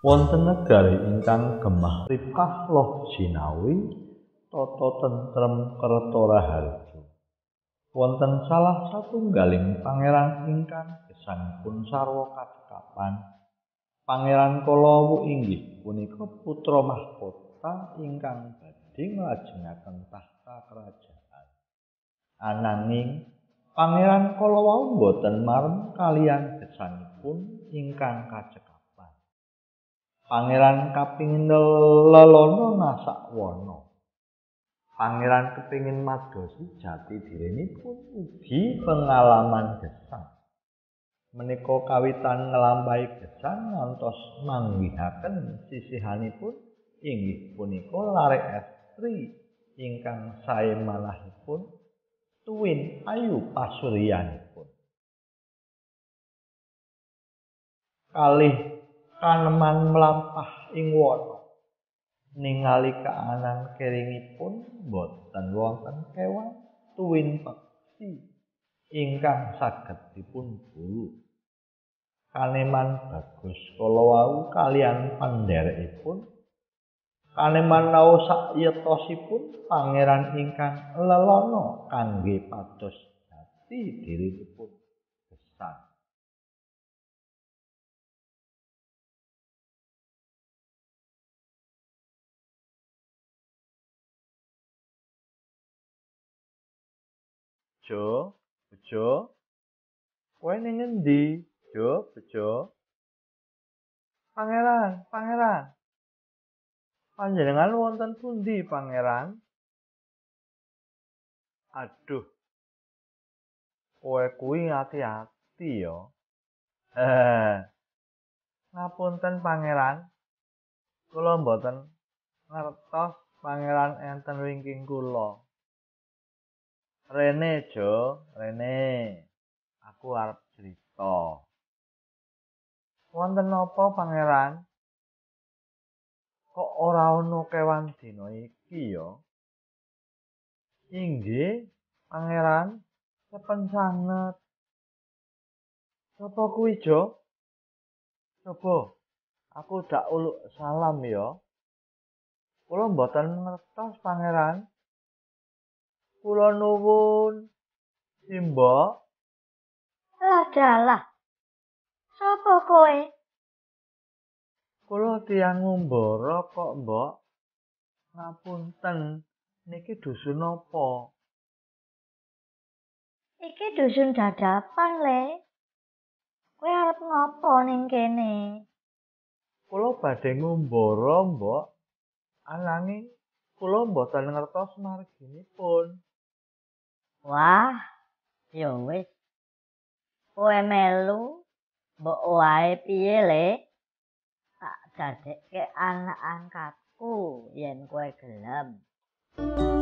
Wonten negari ingkang gemah ripah loh jinawi tata tentrem kerta raharja. Wonten salah satunggaling pangeran ingkang gesangipun sarwa kacekapan. Pangeran kala inggih punika putra mahkota ingkang badhe nglajengaken tahta kerajaan. Ananging pangeran kala wau boten marem kaliyan gesangipun ingkang kacekapan. Pangeran kapingin lelana ngasak wana. Pangeran kepingin madosi jati dirinipun ugi pengalaman gesang. Menika kawitan nglampahi gesang ngantos manggihaken sisihanipun inggih punika lare estri ingkang sae manahipun tuwin ayu pasuryanipun. Kalih kaneman mlampah ing wana ningali kaanan keringipun boten wonten kewan tuwin peksi ingkang saged dipun buru. Kaneman bagus kala wau kaliyan pandherekipun. Kaneman wau sakyetosipun pangeran ingkang lelana kangge pados jati dirinipun gesang. Jo, Bejo, kowe ning ngendi? Jo, Bejo. Pangeran, pangeran. Panjenengan wonten pundi, pangeran? Aduh. Kowe kuwi ati-ati ya. Ngapunten pangeran. Kula mboten ngertos pangeran enten wingking kula. Rene, Jo, rene. Aku arep crita. Wonten napa, pangeran? Kok ora ana kewan dina iki ya? Inggih, pangeran, sepen sanget. Sapa kuwi, Jo? Coba aku dak uluk salam ya. Kula mboten ngertos, pangeran. Kula nuwun, Simbok. Ladalah. Sapa kowe? Kula tiyang ngumbara kok, Mbok. Ngapunten, niki dusun napa? Iki dusun Dadapan, Le. Kowe arep ngopo ning kene? Kula badhe ngumbara, Mbok. Ananging kula mboten ngertos marginipun. Wah, ya wis. Kowe melu mbok wae piye, Le? Tak dadekke anak angkatku yen kowe gelem.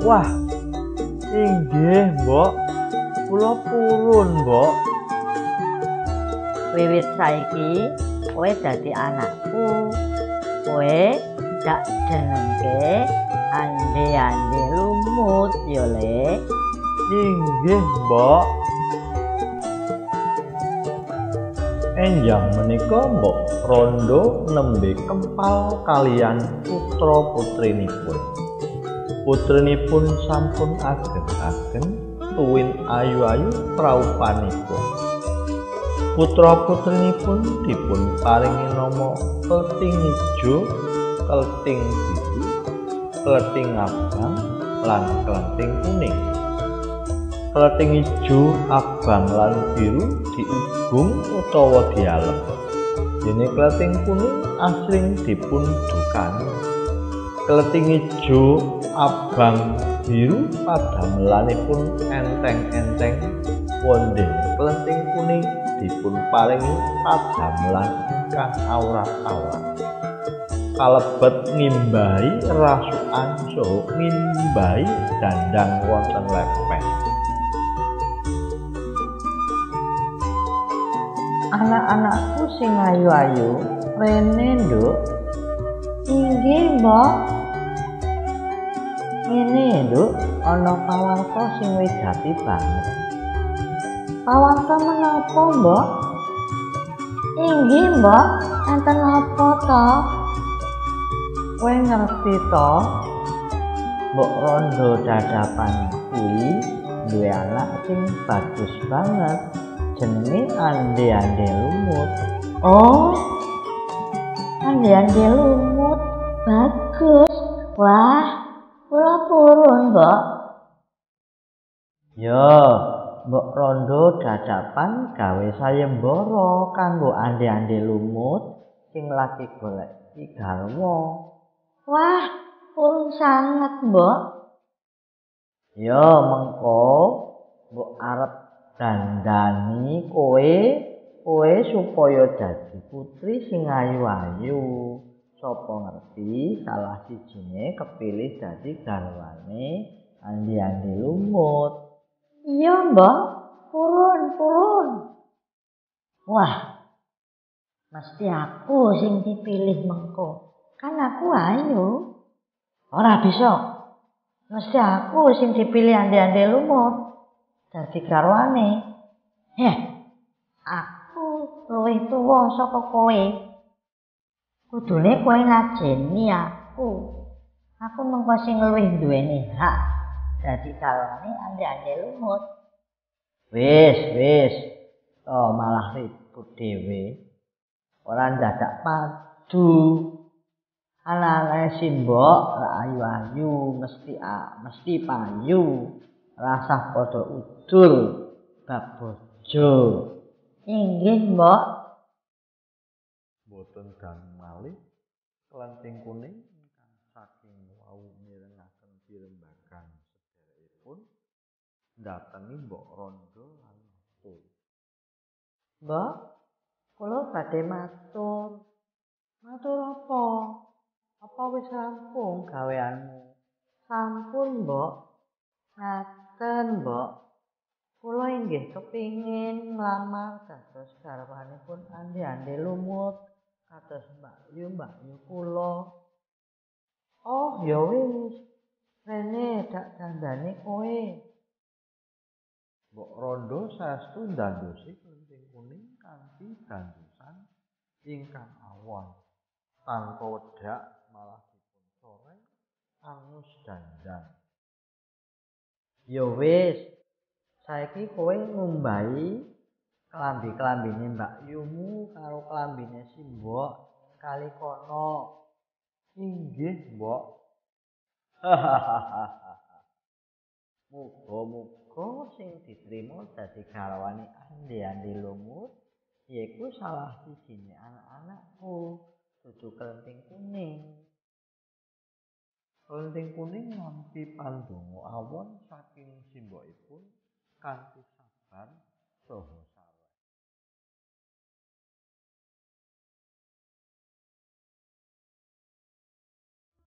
Wah, inggih, Mbok. Kula purun, Mbok. Wiwit saiki kowe dadi anakku. Kowe dak jenengke ande-ande lumut ya, Le. Inggih, Mbok. Enjang menika Mbok Rondo nembe kempal kaliyan putra putrinipun. Putrinipun sampun ageng-ageng tuwin ayu-ayu praupanipun. Putra putrinipun dipun paringi nama Kleting Ijo, Kleting Biru, Kleting Abang, lan Kleting Kuning. Kleting ijo, abang lan biru diugung utawa dialem. Dene kleting kuning asring dipun dukani. Kleting ijo, abang, biru padamelanipun enteng-enteng, wondene kleting kuning dipun paringi padamelan ingkang awrat-awrat. Kalebet ngimbahi rasukan saha ngimbahi dandang wonten lepeh. Anak-anakku sing ayu-ayu, rene, Nduk. Inggih, Mbok. Ngene, Nduk, ana pawarta sing wigati banget. Pawarta menapa, Mbok? Inggih, Mbok, enten apa to? Kowe ngerti to? Mbok Rondo Dadapan kuwi duwe anak sing bagus banget, jenenge Ande-ande Lumut. Oh, Ande-ande Lumut bagus. Wah, kula purun, Mbok. Ya, Mbok Rondo Dadapan gawe sayembara kanggo Ande-ande Lumut sing lagi golek garwa. Wah, purun sanget, Mbok. Ya, mengko mbok arep dandani kowe supaya dadi putri sing ayu-ayu. Sapa ngerti salah sijine kepilih dadi garwane Ande-ande Lumut. Iya, Mbok, purun. Wah, mesti aku sing dipilih mengko. Kan aku ayu. Ora bisa. Mesti aku sing dipilih Ande-ande Lumut dadi garwane. Heh, aku luwih tuwa saka kowe. Kudune kowe ngajeni aku. Aku mengko sing luwih duweni hak dadi garwane Ande-ande Lumut. Wis. Oh, malah ribut dhewe. Ora ndadak padu. Anak-anake simbok ra ayu-ayu, mesti payu. Rasah padha udur bab bojo. Inggih, Mbok. Mboten dangu malih Klenthing Kuning ingkang saking wau mirengaken pirembagan sedherekipun ndatengi Mbok Rondo lan matur. Mbok, kula badhe matur. Matur apa? Apa wis rampung gaweanmu? Sampun, Mbok. Ngaten, Mbok. Kula inggih kepingin nglamar dados garwanipun Ande-ande Lumut kados mbakyu kula. Oh, ya wis. Rene dak dandani kowe. Mbok Rondo saestu ndandosi Klenthing Kuning kanthi dandosan ingkang awon. Tanpa wedak malah dipun coreng angus dandan. Ya wis, saiki kowe ngumbahi klambi-klambine mbakyumu karo klambine simbok kali kono. Inggih, Mbok. Muga-muga sing diterima dadi garwane Ande-ande Lumut yaiku salah sijine anak-anakku, dudu Klenthing Kuning. Klenthing Kuning nampi pandonga awon saking simbokipun kanthi